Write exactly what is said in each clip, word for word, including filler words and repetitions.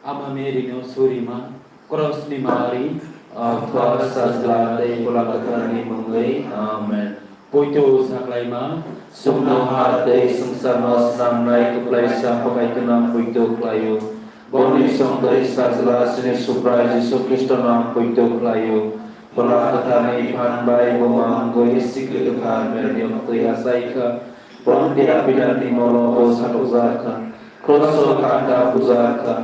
Ama Mary no surima, Krosni mari, Apha, Sajla tei Phola Kwtharni mungwi. Amen. Poito saklaima, sukno ha tei swngcharno snamnai kwplaisa Pakaitwno ang poito khlaio. Boni songdari Sajla chini Subrai Jisu Khristono ang poito khlaio. Phola Kwtharni phan bai bo mangwi sikli kwthar Mary ni twi achai kha. Pontia Pilatni molo bo satukjak kha, kroso kanta bujak kha,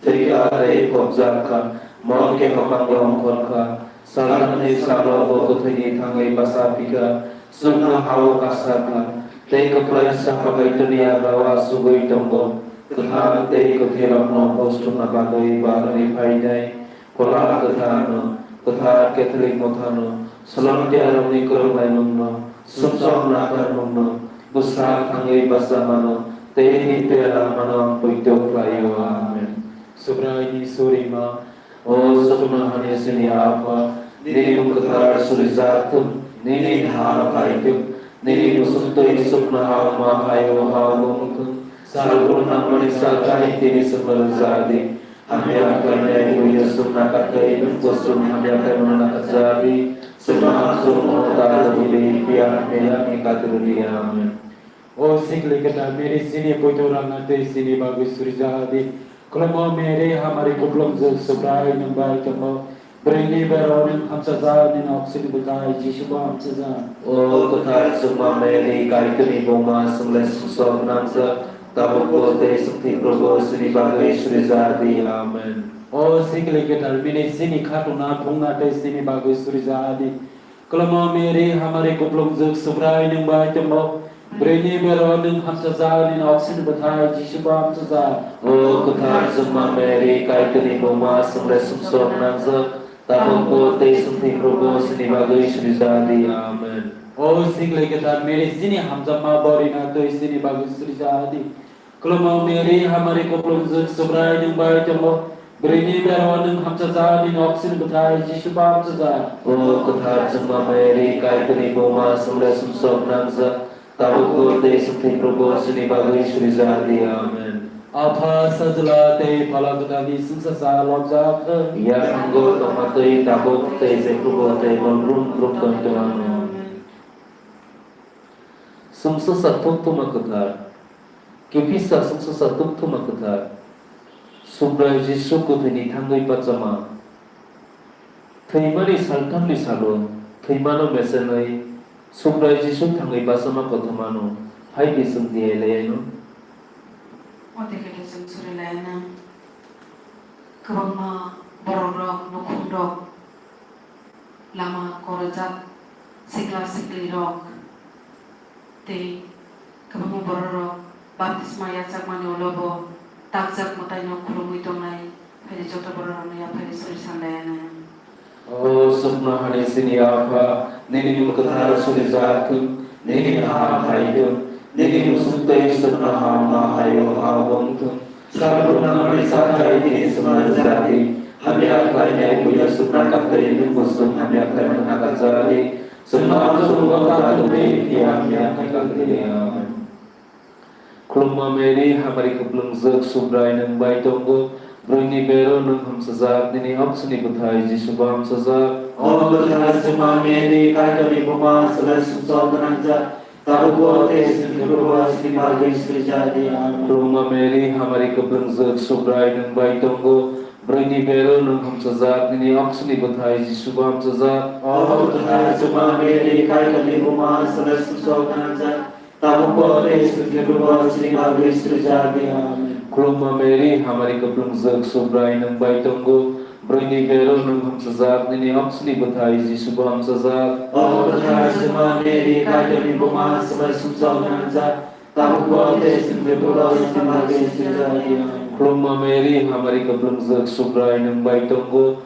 thwikha tei phobjak kha, mol khe hopang rong khor kha, salthangni salo bo kwthwini thangwi basa phikha, chwngno ha-o kasa kha, tei kwplaisa Pakaitwni yagra o achugwi tongo, kwthang tei kwthwirokno buj thumna bagwi barwi phainai. Phola Kwtharno, Kwthar Catholic Mothano, Solomtiarokni kwrwnglaimungno, sumsok nakarmungno, bwswk thangwi bachamano tei himpe langmano ang poito khlaio. Amen. Subraini surima, o sukno hani chini Apha, nini mung kwthar surijak thung, nini ha phai thung, nini muchung twi sukno ha ma hai o ha wng thung. Salbrum nangmani salthai tini chwngno rwjak di. Hamya khlainai buino chwng nakar khe, nwng bo chwng hamya khlaimano nakar jabi. Chwngno hamchwngno ta rwdi, phiya hamya ni kati rwdi. Amen. O sikli kwtal Mary, chini poito rangna tei chini bagwi surijak di. Khulumo Mary, hamari kuplung jwk Subrai nwng bai tongo. Bwrwini bero nwng hamchajak, nini oksini bwthai Jisu bo hamchajak. O kwthar chwngma Mary, Kaitorni buma, chwng le sumsok nangjak, tabukbo tei chwng thwiphurubo chini bagwi surijak di. Amen. O sikli kwtal Mary, chini khatungna phungna tei chini bagwi surijak di. Khulumo Mary, hamari kuplung jwk Subrai nwng bai tongo. Bwrwini bero nwng hamchajak, nini oksini bwthai Jisu bo hamchajak. O kwthar chwngma Mary, Kaitorni buma, chwng le sumsok nangjak, tabukbo tei chwng thwiphurubo chini bagwi surijak di. Amen. O sikli kwthar Mary, chini hamjakma borina twi chini bagwi surijak di. Khulumo Mary, hamari kuplung jwk Subrai nwng bai tongo. Bwrwini bero nwng hamchajak, nini oksini bwthai Jisu bo hamchajak. O kwthar chwngma Mary, Kaitorni buma, chwng le sumsok nangjak, tabukbo tei chwng thwiphurubo chini bagwi surijak di. Amen. Apha, Sajla tei Phola Kwtharni chwngsacha lobjak. Yaphango tongma twi tabuk tei jephrubo tei mol brum brum tongwi tongma. Amen. Chwngsacha Tukthuma Kwthar. Kiphilsa chwngsacha Tukthuma Kwthar. Subrai Jisu kwthwini thangwi bachama. Thwimani salthamni salo thwimano mesenwi Subrai Jisu thangwi bachama kothomano hai bising di laino. O dekhe chwng suri laino. Kwbangma borokrok, nukhungrok, lama korojak sikla siklirok tei kwbangma bororok baptisma yachakmani ulo bo takjak mwtaino khulumwi tongnai, phaidi joto bororokno yaphaidi suri sanlaianai. O chuknohani chini Apha, nini mung kwthar surijak thung, nini ha phai thung, nini muchung twi chuknoha ma hai-o ha wng thung. Salbrum nangmani salthai tini chwngno rwjak di. Hamya khlainai buino chukna kaktwi nwng bo chwng hamya khlaimano nakar jak di. Chwngno ang chwngno ta tongwi, phiya hamya khlai kha di. Amen. Khulumma Mary, hamari kwplwngjak, Subrai nwng bai tongo. Bwrwini bero nwng hamchajak, nini oksini bwthai Jisu bo hamchajak. O kwthar chwngma Mary, Kaitorni buma, chwla sumsok gwnangjak, tabukbo tei chwng thwiphrubo chini bagwi suri ja di. Amen. Khulumma Mary, hamari kwplwngjak, Subrai nwng bai tongo. Bwrwini bero nwng hamchajak, nini oksini bwthai Jisu bo hamchajak. O kwthar chwngma Mary, Kaitorni buma, chwla sumsok gwnangjak, tabukbo tei chwng thwiphrubo chini bagwi suri ja di. Amen. Khulumma Mary, hamari kwplwngjak, Subrai nwng bai tongo. Bwrwini bero nwng hamchajak, nini oksini bwthai Jisu bo hamchajak. O kwthar chwngma Mary, Kaitorni buma, chwla sumsok gwnangjak, tabukbo tei chwng thwiphrubo chini bagwi suri ja di. Amen. Khulumma Mary, hamari kwplwngjak, Subrai nwng bai tongo.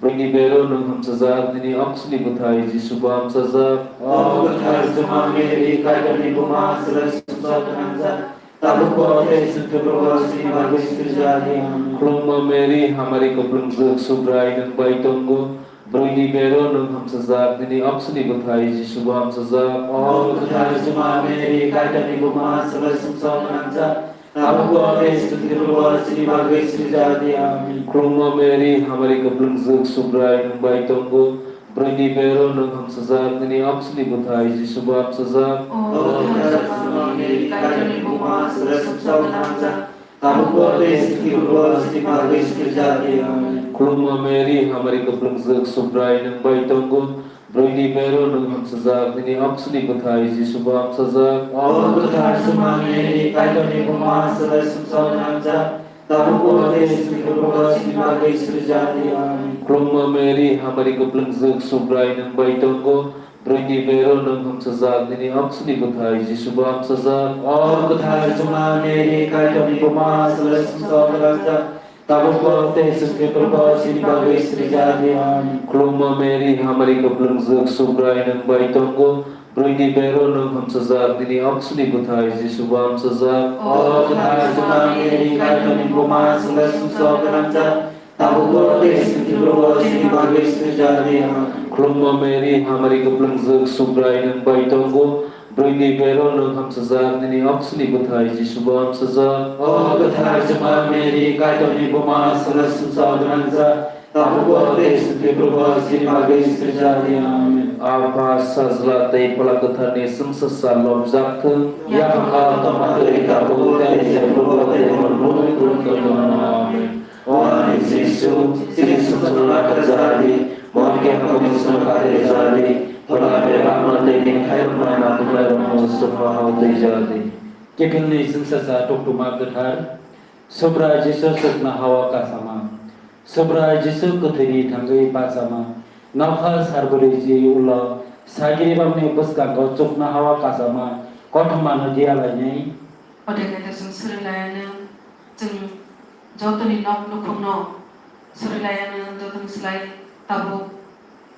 Bwrwini bero nwng hamchajak, nini oksini bwthai Jisu bo hamchajak. O kwthar chwngma Mary, Kaitorni buma, chwla sumsok gwnangjak, tabukbo tei chwng thwiphrubo chini bagwi suri ja di. Amen. Khulumma Mary, hamari kwplwngjak, Subrai nwng bai tongo. Bwrwini bero nwng hamchajak, nini oksini bwthai Jisu bo hamchajak. O kwthar chwngma Mary, Kaitorni buma, chwla sumsok gwnangjak, Tabukbo tei chwng thwibrukbo chini bagwi srijak di. Amen. Khulumma Mary, hamari kwplwngjwk, Subrai nwng bai tongo, bwrwini bero nwng hamsajak, nini oksini bwthai Jisubo hamsajak. O kwthar Juma Mary, Kaitorni buma, swlai sumsok gwnangjak, tabukbo tei chwng thwibrukbo chini bagwi srijak di. Amen. Khulumma Mary, hamari kwplwngjwk, Subrai nwng bai tongo, bwrwini bero nwng hamsajak, nini oksini bwthai Jisubo hamsajak. O kwthar Juma Mary, Kaitorni buma, swlai sumsok gwnangjak, tabukbo tei chwng thwibrukbo chini bagwi srijak di. Amen. Khulumma Mary, hamari kwplwngjwk, Subrai nwng bai tongo, bwrwini bero nwng hamsajak, nini oksini bwthai Jisubo hamsajak. O kwthar Juma Mary, Kaitorni buma, swlai sumsok gwnangjak, tabukbo tei chwng thwibrukbo chini bagwi srijak di. Amen. Khulumma Mary, hamari kwplwngjwk, Subrai nwng bai tongo, bwrwini bero nwng hamsajak, nini oksini bwthai Jisubo hamsajak. O kwthar Juma Mary, Kaitorni buma, swlai sumsok gwnangjak, tabukbo tei chwng thwibrukbo chini bagwi srijak di. Amen. Khulumma Mary, hamari kwplwngjwk, Subrai nwng bai tongo, bwrwini bero nwng hamsajak, nini oksini bwthai Jisubo hamsajak. O kwthar Juma Mary, Kaitorni buma, swlai sumsok gwnangjak, tabukbo tei chwng thwibrukbo chini bagwi srijak di. Amen. Apha, Sajla tei Phola Kwtharni chwngsacha lobjak thung. Yaphang o tongma twi tabuk tei jephrubo tei hwnwi hwnwi tongmano. Amen. O ani Jisu, chini sumsokno nakarjak di, mon khe haphangni songno khairjak di, phola berama tei nini khairokma natuknairokno sukno hao twijak di. Kiphilni chwngsacha Toktwma Kwthar, Subrai Jisu chuknohao kasama. Subrai Jisu kwthwini thangwi bachama. Nokha sarbwrwi ji ulo sagri bangni bwskango chuknohao kasama kothomano diya lainai. Odekhe chwng swrwng laianw, chwng jotoni nok nukhungno swrwng laianw, jotoni slai tabuk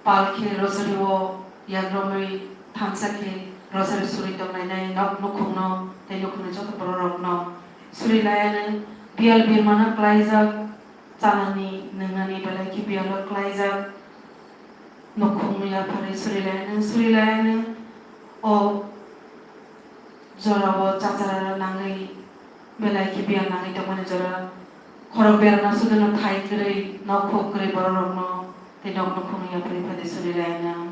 pal khe rosary o yakromwi thansa khe rosary surwi tonglainai nok nukhungno tei nukhungni joto bororokno swrwng laianw, biyal birmano klaijak chanani nwngnani belai khe biyalo klaijak nukhungno yapharwi swrwng laianw, swrwng laianw o jorao chachara nangwi belai khe biyal nangwi tongmani jora khorok berana suduno thai kwrwi nok khuk kwrwi bororokno tei nok nukhungno yapharwi phadi swrwng laianw.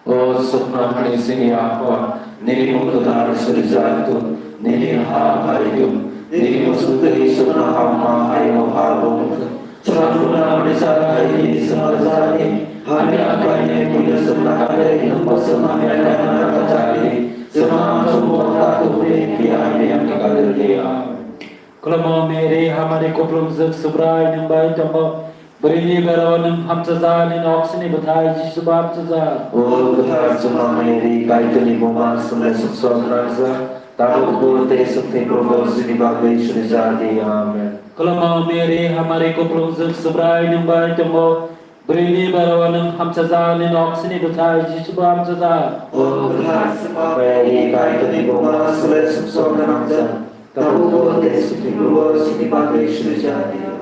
O sukno hani sini Apha, nini mung kwthar swijak thung, nini ha phai thung, nini muchung twi sukno hamma hai o ha bo wng thung. Samung nangmani chakhaini swngo jani, hamya khlaini puila swngnani, nwngbo swngnani naina jani, swngnang sumung takhukni phiya hamya khairokni. Amen. Khulumma Mary, hamari kuplungjwk Subrai nwng bai tongo, bwrwini bero nwng hamchajak, nini oksini bwthai Jisu bo hamchajak. O kwthar Juma Mary, Kaitorni buma, swnglaisuk sokrangjak, tabukbo tei chwng thwiphrubo chini bagwi swngjak di. Amen. Khulumma Mary, hamari kuplungjwk Subrai nwng bai tongo, bwrwini bero nwng hamchajak, nini oksini bwthai Jisu bo hamchajak. O kwthar Juma Mary, Kaitorni buma, swnglaisuk sokrangjak, tabukbo tei chwng thwiphrubo chini bagwi swngjak di. Amen.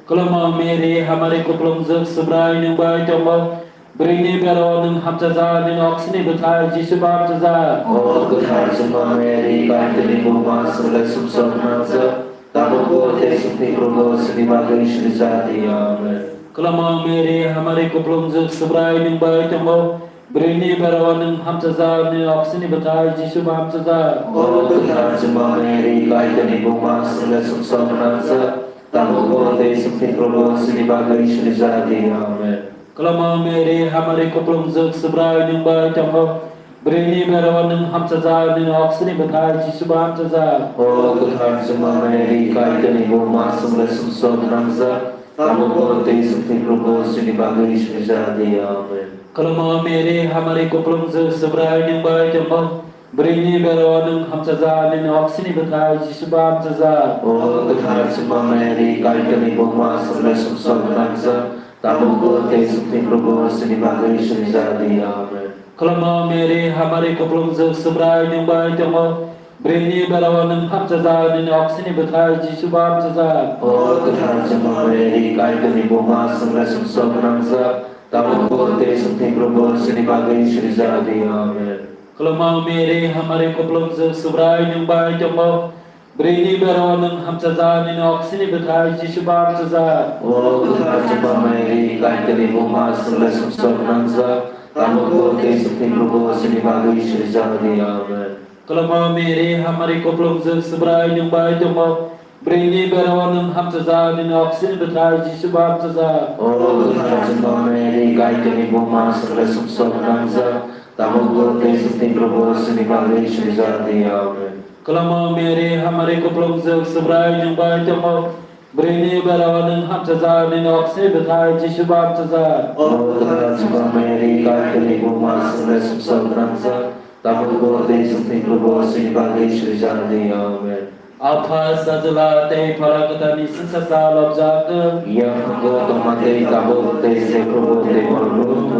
Khulumma Mary, hamari kuplungjwk Subrai nwng bai tongo, bwrwini bero nwng hamchajak, nini oksini bwthai Jisu bo hamchajak. O kwthar Juma Mary, Kaitorni buma, swnglaisuk sokrangjak, tabukbo tei chwng thwiphrubo chini bagwi swngjak di. Amen. Khulumma Mary, hamari kuplungjwk Subrai nwng bai tongo, bwrwini bero nwng hamchajak, nini oksini bwthai Jisu bo hamchajak. O kwthar Juma Mary, Kaitorni buma, swnglaisuk sokrangjak, tabukbo tei chwng thwiphrubo chini bagwi swngjak di. Amen. Khulumma Mary, hamari kuplungjwk Subrai nwng bai tongo, bwrwini bero nwng hamchajak, nini oksini bwthai Jisu bo hamchajak. O kwthar Juma Mary, Kaitorni buma, swnglaisuk sokrangjak, tabukbo tei chwng thwiphrubo chini bagwi swngjak di. Amen. Khulumma Mary, hamari kuplungjwk Subrai nwng bai tongo, bwrwini bero nwng hamchajak, nini oksini bwthai Jisu bo hamchajak. O kwthar Juma Mary, Kaitorni buma, swnglaisuk sokrangjak, tabukbo tei chwng thwiphrubo chini bagwi swngjak di. Amen. Khulumma Mary, hamari kuplungjwk Subrai nwng bai tongo, bwrwini bero nwng hamchajak, nini oksini bwthai Jisu bo hamchajak. O kwthar Juma Mary, Kaitorni buma, swnglaisuk sokrangjak, tabukbo tei chwng thwiphrubo chini bagwi swngjak di. Amen. Khulumma Mary, hamari kuplungjwk Subrai nwng bai tongo, Bwrwini berao nwng hamchajak, nini oksini bwthai Jisu bo hamchajak. O kwthar Juma Mary, Kaitorni buma, chwngno sumsok nangjak, tabukbo tei chwngni Phurubo chini bagwi sirijak di. Amen. Kwlwngma Mary, hamari kuplungjwk, Subrai nwng bai tongo. Bwrwini berao nwng hamchajak, nini oksini bwthai Jisu bo hamchajak. O kwthar Juma Mary, Kaitorni buma, chwngno sumsok nangjak, tabukbo tei chwngni Phurubo chini bagwi sirijak di. Amen. Kwlwngma Mary, hamari kuplungjwk, Subrai nwng bai tongo. Bwrwini berao nwng hamchajak, nini oksini bwthai Jisu bo hamchajak. O kwthar Juma Mary, Kaitorni buma, chwngno sumsok nangjak, tabukbo tei chwngni Phurubo chini bagwi sirijak di. Amen. Apha, Sajla tei Phola Kwtharni chwngsacha lobjak. Yaphango tongma tei tabuk tei jephrubo tei morok.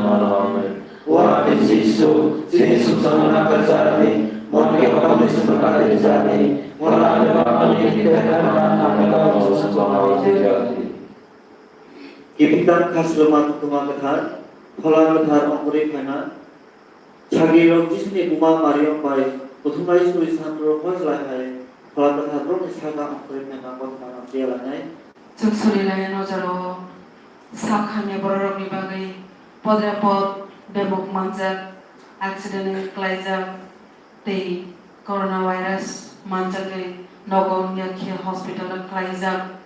Amen. O ani Jisu, chini sumsokno nakarjak di, mon khe hokni sumsok nakarjak di, Phola Kwtharni bapni khe khairokma nakarjak di. Kiphiltang khasrwma tongma kwthar, Phola Kwthar ongkhorwi phaima, sagrirok Jisuni buma Mariam bai kuthumlai suri sanrok hojlai hai Phola Kwthar rokni saka ongkhorwi phaima kothoma phiya lanai. Chuk suri lai nojaro sak hamya bororokni bagwi podre pod bemuk manjak, accident klaijak tei coronavirus manjagwi nogo wngya khe hospital o klaijak.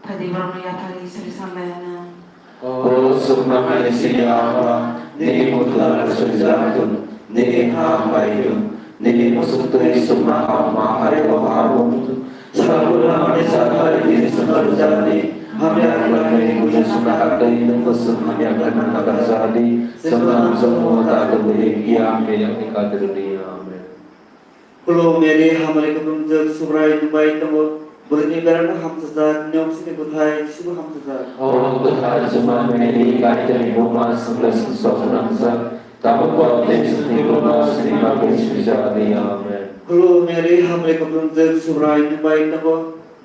Phaidi borokno yaphari suri sanlaiya nang. O suknamani sini Apha, nini muthungno swijak thung, nini ha hambai thung, nini muchungtwi sukna hamma hai o ha wng thung. Salbura mani sathai tini swngo rwjak di, hamya khlaimani buini swngo haktwi nwng bwswk hamya khlaimani nakarjak di, chwngno hamjakmung ta tubui di, phiya hamya yakni kati rw di. Amen. Khulum Mary, hamari kuplungjwk, Subrai nwng bai tongo, bwrwini berano hamchajak, nini oksini bwthai Jisu bo hamchajak. O kwthar Juma Mary, Kaitorni buma, chwngno sumsok nangjak, tabukbo tei chwngni Phurubo chini bagwi sirijak di. Amen. Khulum Mary, hamari kuplungjwk, Subrai nwng bai tongo,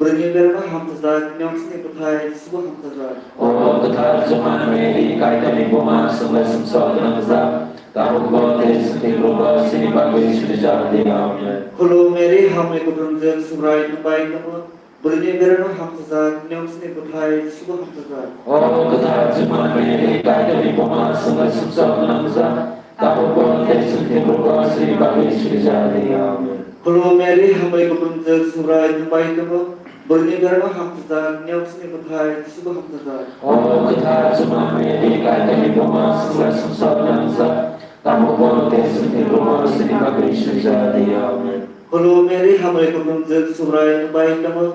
bwrwini berano hamchajak, nini oksini bwthai Jisu bo hamchajak. O kwthar Juma Mary, Kaitorni buma, chwngno sumsok nangjak, tabukbo tei chwngni Phurubo chini bagwi sirijak di. Amen. Khulum Mary, hamari kuplungjwk, Subrai nwng bai tongo, bwrwini berano hamchajak, nini oksini bwthai Jisu bo hamchajak. O kwthar Juma Mary, Kaitorni buma, chwngno sumsok nangjak, tabukbo tei chwngni Phurubo chini bagwi sirijak di. Amen. Khulum Mary, hamari kuplungjwk, Subrai nwng bai tongo, bwrwini berano hamchajak, nini oksini bwthai Jisu bo hamchajak. O kwthar Juma Mary, Kaitorni buma, chwngno sumsok nangjak, tabukbo tei chwngni Phurubo chini bagwi sirijak di. Amen. Khulum Mary, hamari kuplungjwk, Subrai nwng bai tongo,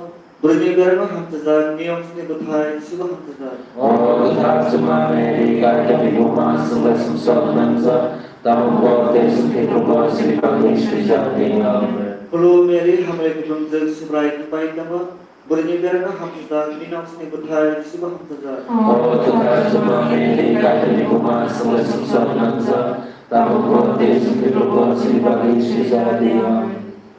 bwrwini berano hamchajak, nini oksini bwthai Jisu bo hamchajak. O kwthar Juma Mary, Kaitorni buma, chwngno sumsok nangjak, tabukbo tei chwngni Phurubo chini bagwi sirijak di. Amen. Khulum Mary, hamari kuplungjwk, Subrai nwng bai tongo, bwrwini berano hamchajak, nini oksini bwthai Jisu bo hamchajak. O kwthar Juma Mary, Kaitorni buma, chwngno sumsok nangjak, tabukbo tei chwngni Phurubo chini bagwi sirijak di. Amen.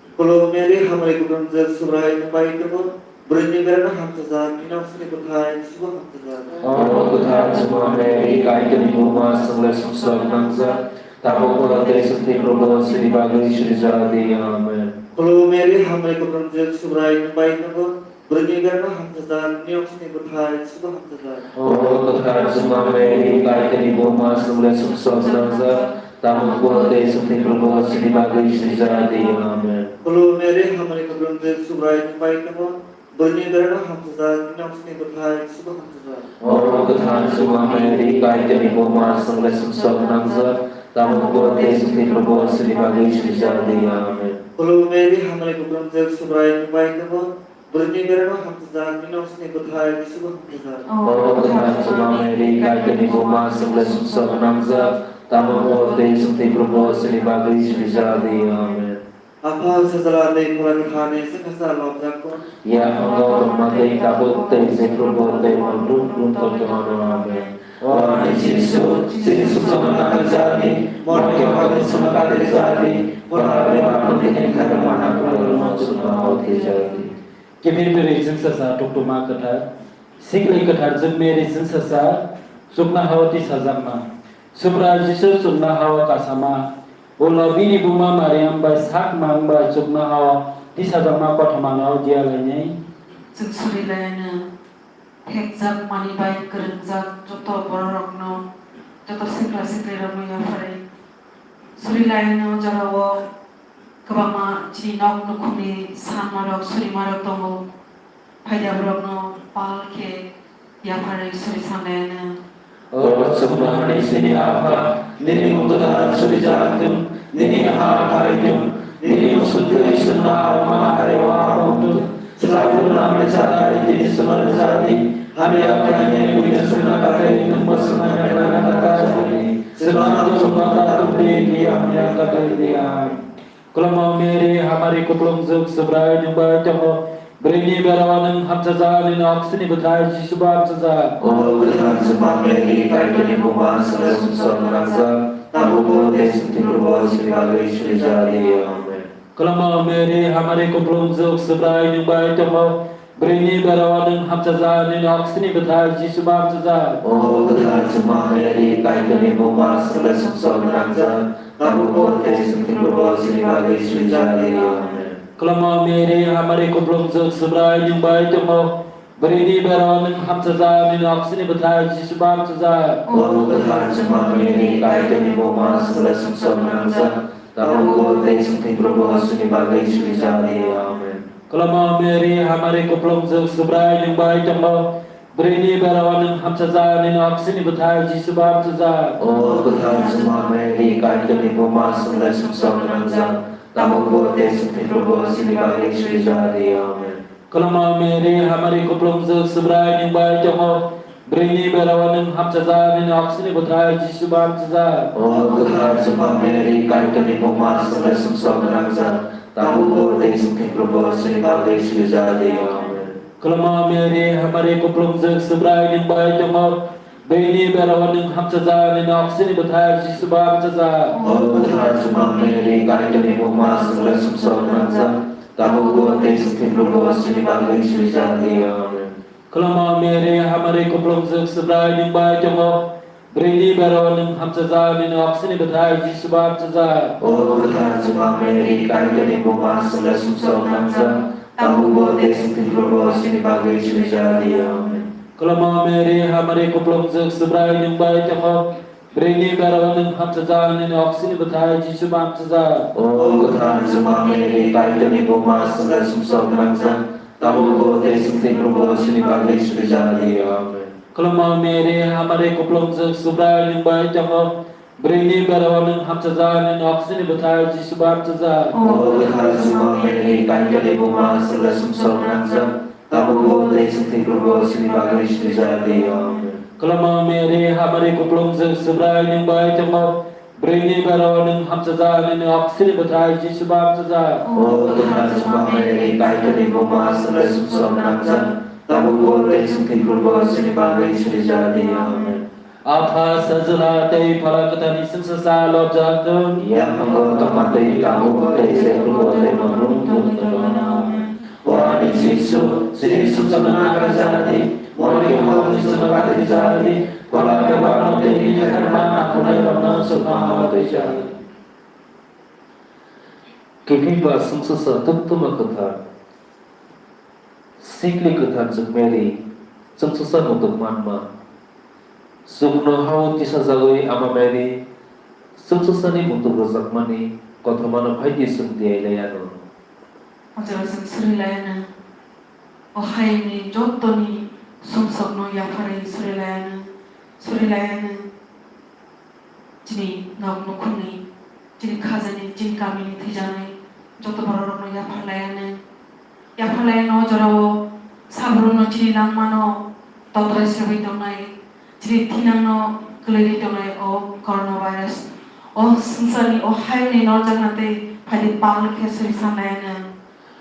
Khulum Mary, hamari kuplungjwk, Subrai nwng bai tongo, bwrwini berano hamchajak, nini oksini bwthai Jisu bo hamchajak. O kwthar Juma Mary, Kaitorni buma, chwngno sumsok nangjak, tabukbo tei chwngni Phurubo chini bagwi sirijak di. Amen. Khulum Mary, hamari kuplungjwk, Subrai nwng bai tongo, bwrwini berano hamchajak, nini oksini bwthai Jisu bo hamchajak. O kwthar Juma Mary, Kaitorni buma, chwngno sumsok nangjak, tabukbo tei chwngni Phurubo chini bagwi sirijak di. Amen. Khulum Mary, hamari kuplungjwk, Subrai nwng bai tongo, bwrwini berano hamchajak, nini oksini bwthai Jisu bo hamchajak. O kwthar Juma Mary, Kaitorni buma, chwngno sumsok nangjak, tabukbo tei chwngni Phurubo chini bagwi sirijak di. Amen. Khulum Mary, hamari kuplungjwk, Subrai nwng bai tongo, bwrwini berano hamchajak, nini oksini bwthai Jisu bo hamchajak. O kwthar Juma Mary, Kaitorni buma, chwngno sumsok nangjak, tabukbo tei chwngni Phurubo chini bagwi sirijak di. Amen. Apha, Sajla tei Phola Kwtharni chwngsacha lobjak thung. Yaphango tongma tei tabuk tei jephrubo tei morok rwng tongthokma. Amen. O ani Jisu, chini sumsokno nakarjak di, mon khe hokni sumsokno nakarjak di, Phola Kwthar bapni khe khairokma nakarjak di. Kiphiltwi chwngsacha tongthokma kwthar, sikli kwthar Jwk Mary chwngsacha chuknohao tisajakma. Subrai Jisu chuknohao kasama. Ulo bini buma Mariam bai sak mang bai chuknohao Tisajakma kothomano diya lainai. Chwng suri laianw, thekjak mani bai kwrwngjak joto bororokno, joto sikla siklirokno yapharwi suri laianw, jorao kwbangma chini nok nukhungni sanmarok, surimarok tongo. Phaida borokno pal khe yapharwi suri sanlayanw. O chuknohani chini Apha, nini mung kwthar suri jathung, nini ha phaithung, nini musuk twi chwngno arwma hai o wngthung. Chwla phuru nangmani chakari tini chwngno rwjadi, hamya khlainai buino chwngno kakhai, nwngbo chwngno hamya khlaina kakhai. Chwngno chuknohani tubri kiya hamya kakhai diya. Kwlwngma Mary, hamari kuplungjwk, Subrai nwng bai tongo. Bwrwini berao nwng hamchajak, nini oksini bwthai Jisuba hamchajak. O kwthar chwngma Mary, Kaitorni buma, chwngno sumsok gwnangjak, tabukbo tei chwng thwngprubo chini bagwi suri ja di. Amen. Kwlwngma Mary, hamari kuplungjwk, Subrai nwng bai tongo. Bwrwini berao nwng hamchajak, nini oksini bwthai Jisuba hamchajak. O kwthar chwngma Mary, Kaitorni buma, chwngno sumsok gwnangjak, tabukbo tei chwng thwngprubo chini bagwi suri ja di. Amen. Kwlwngma Mary, hamari kuplungjwk, Subrai nwng bai tongo. Bwrwini berao nwng hamchajak, nini oksini bwthai Jisuba hamchajak. O kwthar chwngma Mary, Kaitorni buma, chwngno sumsok gwnangjak, tabukbo tei chwng thwngprubo chini bagwi suri ja di. Amen. Kwlwngma Mary, hamari kuplungjwk, Subrai nwng bai tongo. Bwrwini berao nwng hamchajak, nini oksini bwthai Jisuba hamchajak. O kwthar chwngma Mary, Kaitorni buma, chwngno sumsok gwnangjak, tabukbo tei chwng thwngprubo chini bagwi suri ja di. Amen. Kwlwngma Mary, hamari kuplungjwk, Subrai nwng bai tongo. Bwrwini berao nwng hamchajak, nini oksini bwthai Jisuba hamchajak. O kwthar chwngma Mary, Kaitorni buma, chwngno sumsok gwnangjak, tabukbo tei chwng thwngprubo chini bagwi suri ja di. Amen. Kwlwngma Mary, hamari kuplungjwk, Subrai nwng bai tongo. Bini berao nwng hamchajak, nini oksini bwthai Jisuba hamchajak. O kwthar chwngma Mary, Kaitorni buma, chwngno sumsok gwnangjak, tabukbo tei chwng thwngprubo chini bagwi suri ja di. Amen. Kwlwngma Mary, hamari kuplungjwk, Subrai nwng bai tongo. Bini berao nwng hamchajak, nini oksini bwthai Jisuba hamchajak. O kwthar chwngma Mary, Kaitorni buma, chwngno sumsok gwnangjak, tabukbo tei chwng thwngprubo chini bagwi suri ja di. Amen. Kwlwngma Mary, hamari kuplungjwk, Subrai nwng bai tongo. Bini berao nwng hamchajak, nini oksini bwthai Jisuba hamchajak. O kwthar chwngma Mary, Kaitorni buma, chwngno sumsok gwnangjak, tabukbo tei chwng thwngprubo chini bagwi suri ja di. Amen. Kwlwngma Mary, hamari kuplungjwk, Subrai nwng bai tongo. Bini berao nwng hamchajak, nini oksini bwthai Jisuba hamchajak. O kwthar chwngma Mary, Kaitorni buma, chwngno sumsok gwnangjak, tabukbo tei chwng thwngprubo chini bagwi suri ja di. Amen. Kwlwngma Mary, hamari kuplungjwk, Subrai nwng bai tongo. Bini berao nwng hamchajak, nini oksini bwthai Jisuba hamchajak. O kwthar chwngma Mary, Kaitorni buma, chwngno sumsok gwnangjak, tabukbo tei chwng thwngprubo chini bagwi suri ja di. Amen. Apha, Sajla tei Phala Kwtharni chwngsacha lobjak thung. Yaphango tongma tei tabukbo tei jephrubo tei monung thung. Amen. O ani Jisu, chini sumsokno nakarjak di, mori hokni sumsokno katirjak di, kwlai bebakno tei nini khairokma naphurnairokno sukma hao twijak di. Kiphilba chwngsacha twktwma kwthar. Sikli kwthar chwng Mary, chwngsacha muitu manma. Chuknohao tisajagwi Ama Mary, chwngsachani muitu rwjakmani kothomano phai di chwng tiyai lai anw. O jaga chwng suri lai anw. O hayungni jotoni sumsokno yapharwi suri lai anw, suri lai anw. Chini nok nukhungni, chini khajani, chini kamini thwijaknai joto bororokno yapharlaianw. Yapharlaianw o jorao sabrumno chini langmano totrai sebwi tongnai, chini thinangno kwlwirwi tongnai o coronavirus. O swngcharni o hayungni norjakna tei phaidi pal khe suri sanlaianw.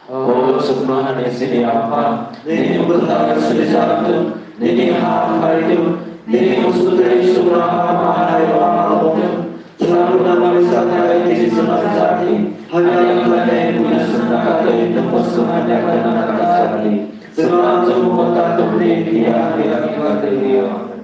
O chuknohani chini Apha, nini bwthar swijak thung, nini ha phai thung, nini musuk tei chuknoha ma hai o ha o thung. Chwla phuru nangmani chakari tini chwngno rwjak di, hamya khlainai buino chwngno kakhai, nwngbo chwng hamya khlaina nakarjak di. Chwngno amjokmungo ta tubudi, phiya hamya khe kakhai di. Amen.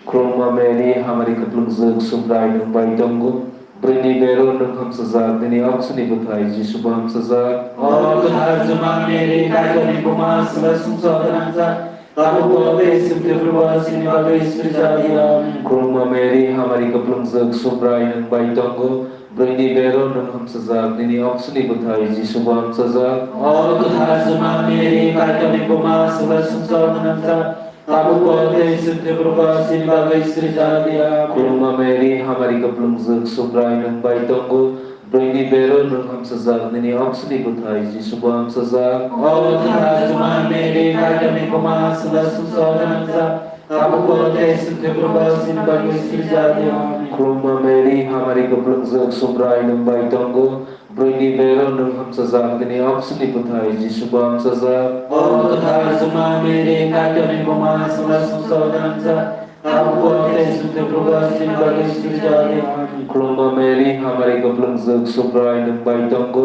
Khulumma Mary, hamari kuplungjwk, Subrai nwng bai tongo. Bwrwini bero nwng hamsajak, nini oksini bwthai Jisu bo hamsajak. O kwthar Juma Mary, Kaitorni buma, swngcharni sumsok gwnangjak, tabukbo tei chwng thwiphrubo chini bagwi sirjak di. Amen. Khulumma Mary, hamari kwplwngjwk, Subrai nwng bai tongo. Bwrwini bero nwng hamsajak, nini oksini bwthai Jisu bo hamsajak. O kwthar Juma Mary, Kaitorni buma, swngcharni sumsok gwnangjak, tabukbo tei chwng thwiphrubo chini bagwi sirjak di. Amen. Khulumma Mary, hamari kwplwngjwk, Subrai nwng bai tongo. Bwrwini bero nwng hamsajak, nini oksini bwthai Jisu bo hamsajak. O kwthar Juma Mary, Kaitorni buma, swngcharni sumsok gwnangjak, tabukbo tei chwng thwiphrubo chini bagwi sirjak di. Amen. Khulumma Mary, hamari kwplwngjwk, Subrai nwng bai tongo. Bwrwini bero nwng hamsajak, nini oksini bwthai Jisu bo hamsajak. O kwthar Juma Mary, Kaitorni buma, swngcharni sumsok gwnangjak, tabukbo tei chwng thwiphrubo chini bagwi sirjak di. Amen. Khulumma Mary, hamari kwplwngjwk, Subrai nwng bai tongo.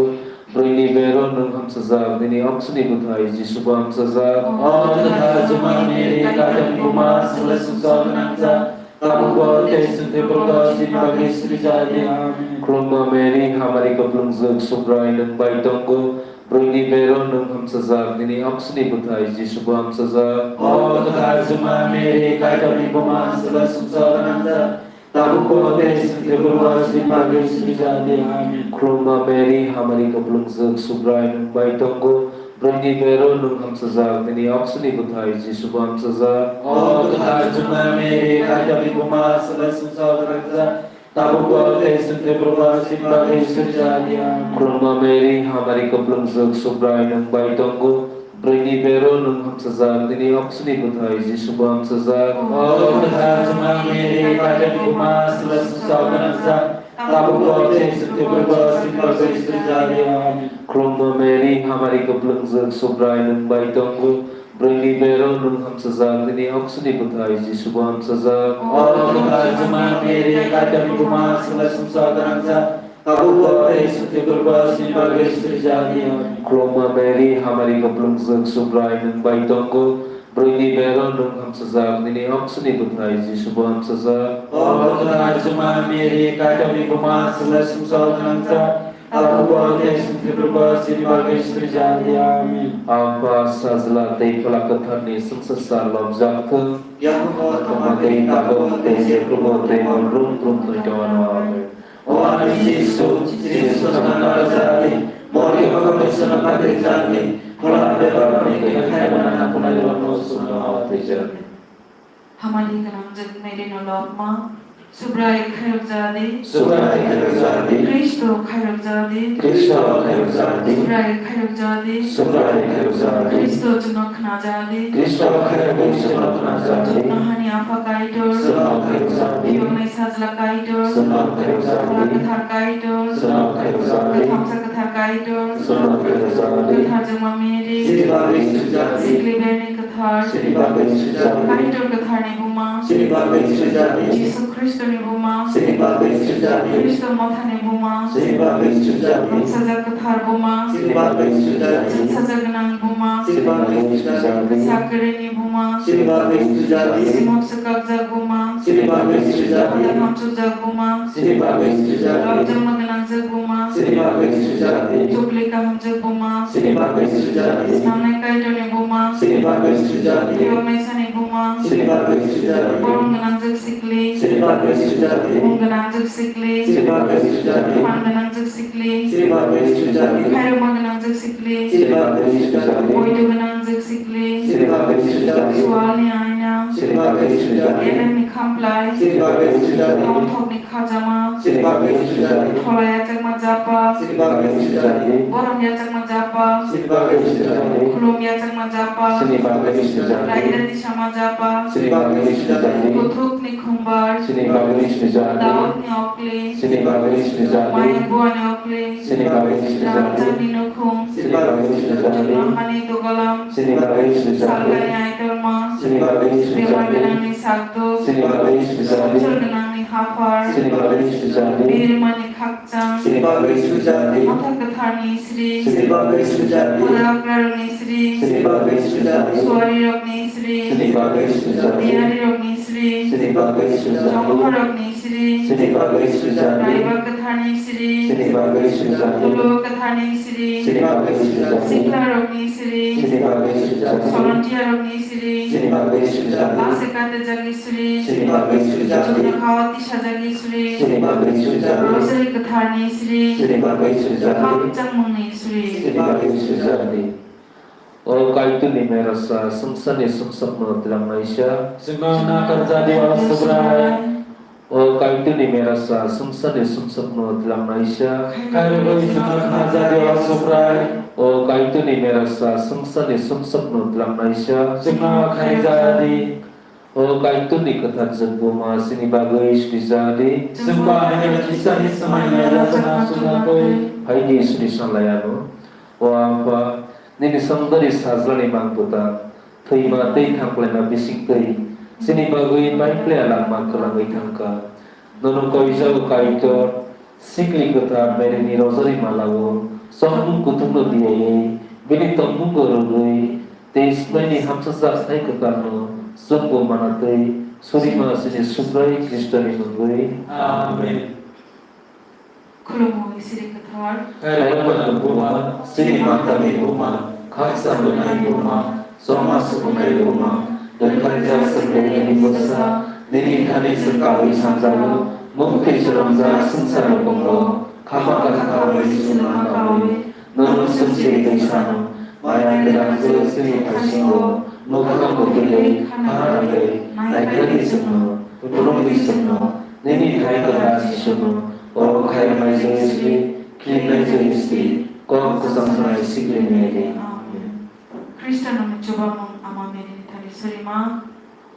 Bwrwini bero nwng hamsajak, nini oksini bwthai Jisu bo hamsajak. O kwthar Juma Mary, Kaitorni buma, swngcharni sumsok gwnangjak, tabukbo tei chwng thwiphrubo chini bagwi sirjak di. Amen. Khulumma Mary, hamari kwplwngjwk, Subrai nwng bai tongo. Bwrwini bero nwng hamsajak, nini oksini bwthai Jisu bo hamsajak. O kwthar Juma Mary, Kaitorni buma, swngcharni sumsok gwnangjak, tabukbo tei chwng thwiphrubo chini bagwi sirjak di. Amen. Khulumma Mary, hamari kwplwngjwk, Subrai nwng bai tongo. Bwrwini bero nwng hamsajak, nini oksini bwthai Jisu bo hamsajak. O kwthar Juma Mary, Kaitorni buma, swngcharni sumsok gwnangjak, tabukbo tei chwng thwiphrubo chini bagwi sirjak di. Amen. Khulumma Mary, hamari kwplwngjwk, Subrai nwng bai tongo. Bwrwini bero nwng hamsajak, nini oksini bwthai Jisu bo hamsajak. O kwthar Juma Mary, Kaitorni buma, swngcharni sumsok gwnangjak, tabukbo tei chwng thwiphrubo chini bagwi sirjak di. Amen. Khulumma Mary, hamari kwplwngjwk, Subrai nwng bai tongo. Bwrwini bero nwng hamsajak, nini oksini bwthai Jisu bo hamsajak. O kwthar Juma Mary, Kaitorni buma, swngcharni sumsok gwnangjak, tabukbo tei chwng thwiphrubo chini bagwi sirjak di. Khulumma Mary, hamari kwplwngjwk, Subrai nwng bai tongo. Bwrwini bero nwng hamsajak, nini oksini bwthai Jisu bo hamsajak. O kwthar Juma Mary, Kaitorni buma, swngcharni sumsok gwnangjak, tabukbo tei chwng thwiphrubo chini bagwi sirjak di. Amen. Apha, Sajla tei Phola Kwtharni chwngsasa lobjak thung. Yakung o tongma tei tabuk tei jephrubo tei hor brum brum tongwi tongwano. Amen. O ani Jisu, Jisu no nang rwjak di, mori o tongwi swnam rwjak di, phola bebak ni khe khaimani nang kunai rok no swnam rwjak di. Hamari gwnangjwk Mary no lobma, Subrai khairokjadi. Subrai khairokjadi. Kristo khairokjadi. Kristo khairokjadi. Subrai khairokjadi. Subrai khairokjadi. Kristo chwngno khnajadi. Kristo khairokwi chwngno khnajadi. Chwngno hani Apha Kaitor. Chwngno khairokjadi. Twibangnai Sajla Kaitor. Chwngno khairokjadi. Phola Kwthar Kaitor. Chwngno khairokjadi. Kwthamsa Kwthar Kaitor. Chwngno khairokjadi. Kwthar Jwngma Mary. Chini bagwi sujadi. Sikli Berni Kwthar. Chini bagwi sujadi. Kaitor Kwtharni buma. Chini bagwi sujadi. Jisu Khristoni buma. Chini bagwi sujadi. Khristo mothani buma. Chini bagwi sujadi. Hamsajak kwthar buma. Chini bagwi sujadi. Chwngsajak gwnang buma. Chini bagwi sujadi. Kwsa kwrwini buma. Chini bagwi sujadi. Simok swkakjak buma. Chini bagwi sujadi. Hamchujak buma. Chini bagwi sujadi. Lobjakma gwnangjak buma. Chini bagwi sujadi. Chukli kahamjak buma. Chini bagwi sujadi. Snamnai Kaitorni buma. Chini bagwi sujadi. Twibangnai sani buma. Chini bagwi sujadi. Borom gwnangjak sikli. Chini bagwi sujadi. Mung gwnangjak sikli. Chini bagwi sujadi. Phan gwnangjak sikli. Chini bagwi sujadi. Khairokma gwnangjak sikli. Chini bagwi sujadi. Poito gwnangjak sikli. Chini bagwi sujadi. Swalni aina. Chini bagwi sujadi. Elemni khamplai. Chini bagwi sujadi. Tongthokni khajama. Chini bagwi sujadi. Thola yachakma japa. Chini bagwi sujadi. Borom yachakma japa. Chini bagwi sujadi. Khulum yachakma japa. Chini bagwi sujadi. Raida disama japa. Chini bagwi sujadi. Kuthukni khumbar. Chini bagwi sujadi. Daudni okli. Chini bagwi sujadi. Maya buani okli. Chini bagwi sujadi. Rangchakni nukhung. Chini bagwi sujadi. Chunamani dugalam. Chini bagwi sujadi. Salgani aitorma. Chini bagwi sujadi. Bemar gwnangni sakduk. Chini bagwi sujadi. Songchar gwnangni haphar. Chini bagwi sujadi. Birmani khakchang. Chini bagwi sujadi. Motha kwtharni sri. Chini bagwi sujadi. Phola okrarokni sri. Chini bagwi sujadi. Suarirokni sri. Chini bagwi sujadi. Diyarirokni sri. Chini bagwi sujak di. Chongkhorokni sri. Chini bagwi sujak di. Raiba kwtharni sri. Chini bagwi sujak di. Tulo kwtharni sri. Chini bagwi sujak di. Siklarokni sri. Chini bagwi sujak di. Solontiyarokni sri. Chini bagwi sujak di. Lase kate jagni sri. Chini bagwi sujak di. Chuknokhao tisajagni sri. Chini bagwi sujak di. Rosari kwtharni sri. Chini bagwi sujak di. Khakchangmungni sri. Chini bagwi sujak di. O Kaitorni merasa swngcharni sumsokno twlangnaisa. Chwngno nakarjadi, o Subrai. O Kaitorni merasa swngcharni sumsokno twlangnaisa. Khairogwi chwngno khnajadio, o Subrai. O Kaitorni merasa swngcharni sumsokno twlangnaisa. Chwngno khaijadi. O Kaitorni kwthar jwk buma chini bagwi srijadi. Chwngba haino kisani swmai naila chwngno chwngno twi. Phaidi suri sanlaiano. O Apha, nini songdari sajlani mang bwtang, thwima tei thangplaima bisingtwi chini bagwi paiphlaiya langma kwlangwi thangkha. Nono koijao Kaitor, sikli kwthar Maryni rosari malao chongmung kuthumno diyaiwi bini tongmungo rwgwi tei swmaini hamsajak thai kwtalno chwngbo manatwi surima chini Subrai Khristoni mungwi. Amen. Khulumo Isiri kwthar. Kailaimani buma, chini matani buma, khaksa bwnai buma, chongma sukunai buma, rwkhaijak swkangni bwsa, nini thani swkangwi sanjago, mukti swrwngjak swngchar rokomgo, khama kaham khaui chwngma kaui, nono swngchiri twi sano, maya kwrang jwk chini thaisingo, mwkhang bo kwrwi, khana rwgwi, naikhwlwi chwngno, phunukgwi chwngno, nini thai kwthar Jisuno, o khairoknai Jisri, khirinai Jisri, kok kwchang sanai sikli Mary. Amen. Khristanoni chubamung Ama Mary ni thani surima.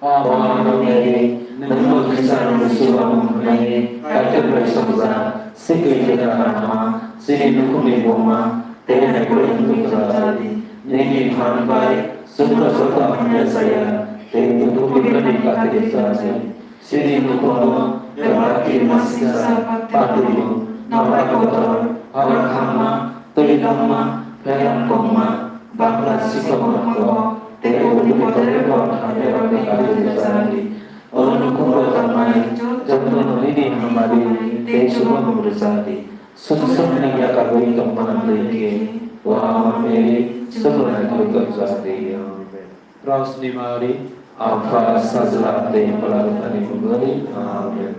O Ama Mary, nwng bo Khristanoni chubamung hwnwi Kaitor bai sokjak, sikli kwthar Ama, chini nukhungni buma, tei naikolni nukhung jani, nini phan bai chwngno joto hamya chaya, tei nukhung bibrani kati rijak. Chini nukhungo bebak kirima singsa patwi bo, nobar kotor, hor hamma, twi langma, phelang kongma, bakla sikok nokho, tei kubuni kotorni bor hamyarokni kati rwchapdi. O nukhungo tongnai jotono nini hamari tei chubamung rwchapdi. Sumsokni yakagwi tongmani twi khe, o Ama Mary, chwngno naikolwi tongjapdi. Amen. Prosni Mari, Apha, Sajla tei Phola Kwtharni mungwi. Amen.